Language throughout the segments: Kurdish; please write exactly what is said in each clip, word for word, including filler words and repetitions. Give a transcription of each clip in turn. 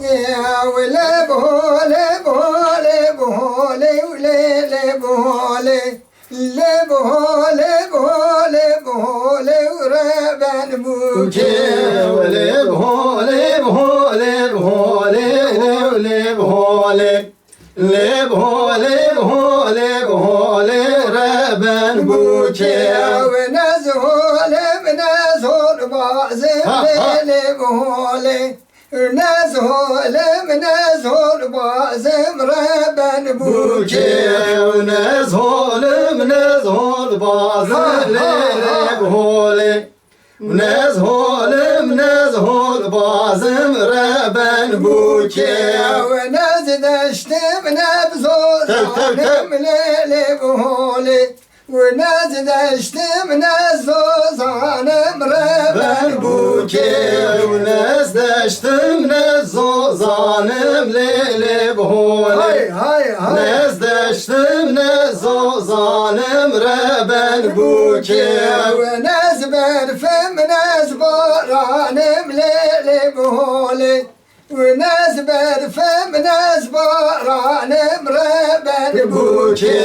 Ew lê biholê, biholê, biholê û lê lê biholê. Lê biholê, biholê, biholê û reben bûkê. Ew lê biholê, biholê, biholê, lê lê biholê. Lê biholê, biholê, biholê, reben bûkê. Ew ne ziholim, ne zol bazim, ha, ha, lê lê biholê. Ne ziholim, ne zol bazim, reben bûkê. Bûkê, ne ziholim, ne zol bazim, ha, ha, lê lê biholê. Ne ziholim, ne zol bazim, reben bûkê. Ew ne zideştim, ne bizozanim, tev, tev, tev, lê lê biholê. Û ne zideştim, ne zozanim, reben bûkê. Û ne zideştim, ne zozanim, lê lê biholê. Hay, hay, hay. Ne zideştim, ne zozanim, reben bûkê. Û ne ziberfim, ne zibaranim, lê lê biholê. Û ne ziberfim, ne zibaranim, reben bûkê.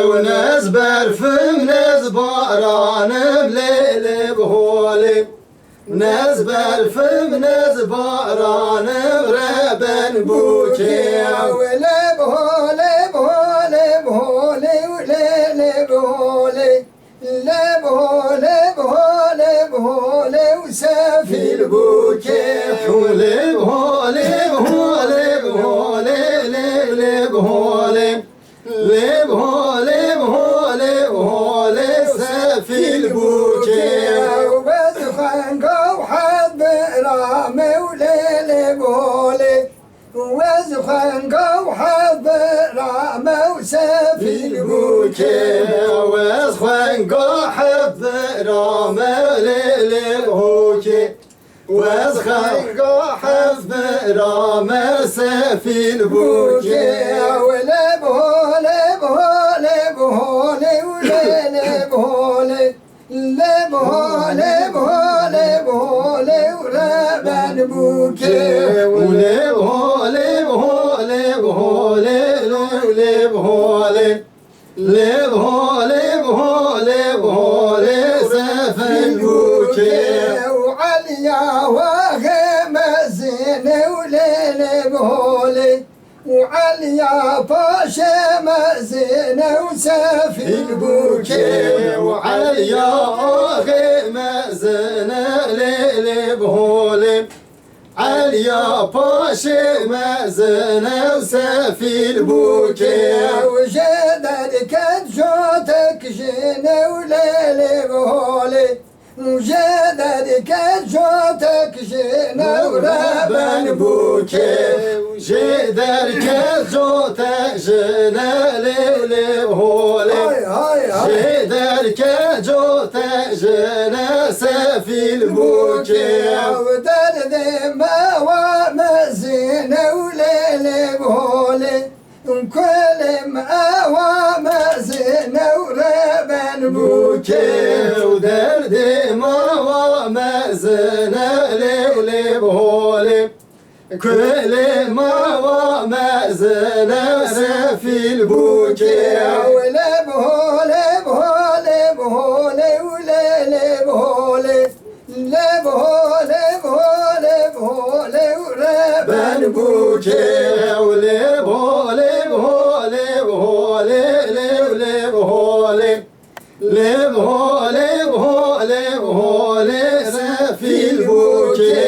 Û ne ziberfim, ne zibaranim, lê lê biholê. Ne ziberfim, ne zibaranim, reben bûkê. Û lê biholê, biholê, biholê, û lê lê biholê. Lê biholê, biholê, biholê û sefîl bûkê. Û lê biholê, biholê, biholê, lê, lê biholê. Lê biholê, biholê, biholê, sefîl bûkê. Û bez xwenga û hed birame û lê, lê biholê. Wez xwenga û hed birame û sefîl bûkê. Wez xwenga hed birame lê lê bihokê. Wez xwenga hed birame sefîl bûkê. Lê biholê, biholê, biholê û lê lê biholê. Lê biholê, biholê, biholê û reben bûkê. Û lê biholê, biholê, biholê, lê, lê biholê. Lê biholê, biholê, biholê, sefîl bûkê. Û Eliya waxê mezine û lê, lê biholê. Û Eliya paşê mezine û sefîl bûkê. Û Eliya axê mezine lê lê biholê. Eliya paşê mezine û sefîl bûkê. Û jê derket jotek jine û lê lê biholê. Jê derket jotek jine û reben bûkê. Jê derket jotek jine lê lê holê. Hay, hay, hay. Jê derket jotek jine sefîl bûkê. Ew derdê me wa mezine û lê lê biholê. Kulê me ewa mezine û reben bûkê. Û derdê me wa mezine lê û lê biholê. Kulê me wa mezine sefîl bûkê. Û lê biholê, biholê, biholê û lê lê biholê. Lê biholê, biholê, biholê û reben bûkê. Û lê biholê, biholê, biholê, lê û lê biholê. Lê biholê, biholê, biholê, sefîl bûkê.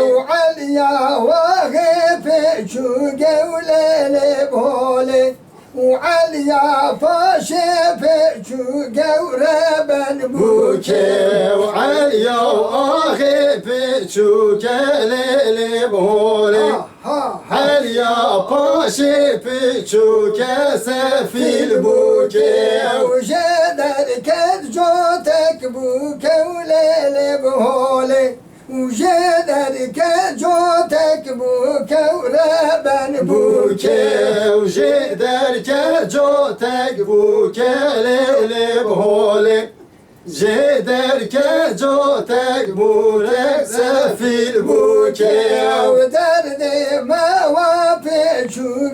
Û Eliya waxê pêçûkê û lê lê biholê. Û Eliya paşê pêçûkê û reben bûkê. Û Eliya axê pêçûkê lê lê biholê. Ha, ha, ha. Eliya paşê pêçûkê sefîl bûkê. Û jê derket jotek bûkê û lê lê biholê. Û jê derke cotek bûke û reben bûke. Û jê derke cotek bûke lê lê biholê. Jê derke cotek bûke sefîl bûke. Û derdê me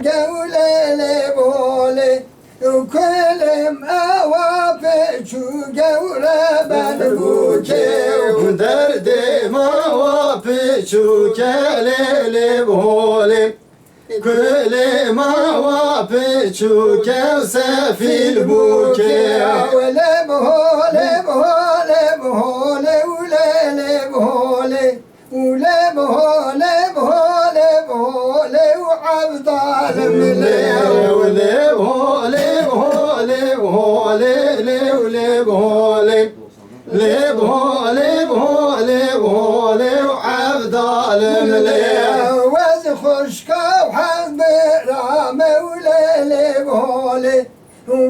Gewle lê bolê û kulê me wa piçûk û reben bûkê û derdê me wa piçûk e lê lê bolê. Kulê me wa piçûk e û sefîl bûkê. Lê bolê, lê bolê, lê bolê û lê lê bolê. Û lê biho, lê biho, lê biho, lê û Evdalê min lê. Lê biho, lê biho, lê biho, lê, lê û lê biho, lê. Lê biho, lê biho, lê biho, lê û Evdalê min lê. Wez xwişka û hez bira me û lê, lê biho, lê.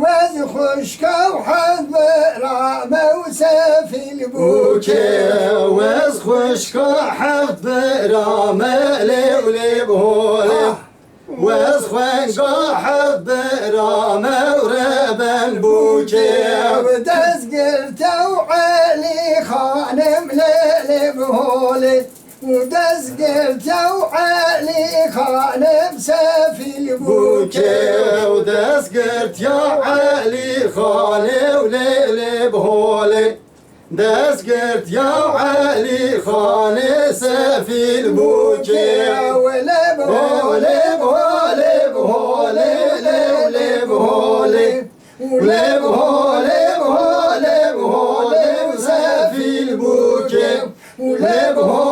Wez xwişka û heft bira me û sefîl bûkê. Wez xwişka heft bira me lê û lê biholê. Wez xwişka heft bira me û reben bûkê. Destgirte û Elî Xanim lê lê biholê. Û destgirtiya û Elî Xanim sefîl bûkê. Û destgirtiya Elî Xanê û lê lê biholê. Destgirtiya Elî Xanê sefîl bûkê. Û lê biholê, biholê, biholê, lê û lê biholê. Lê biho, lê biho, lê biho, lê û sefîl bûkê. Lê biho,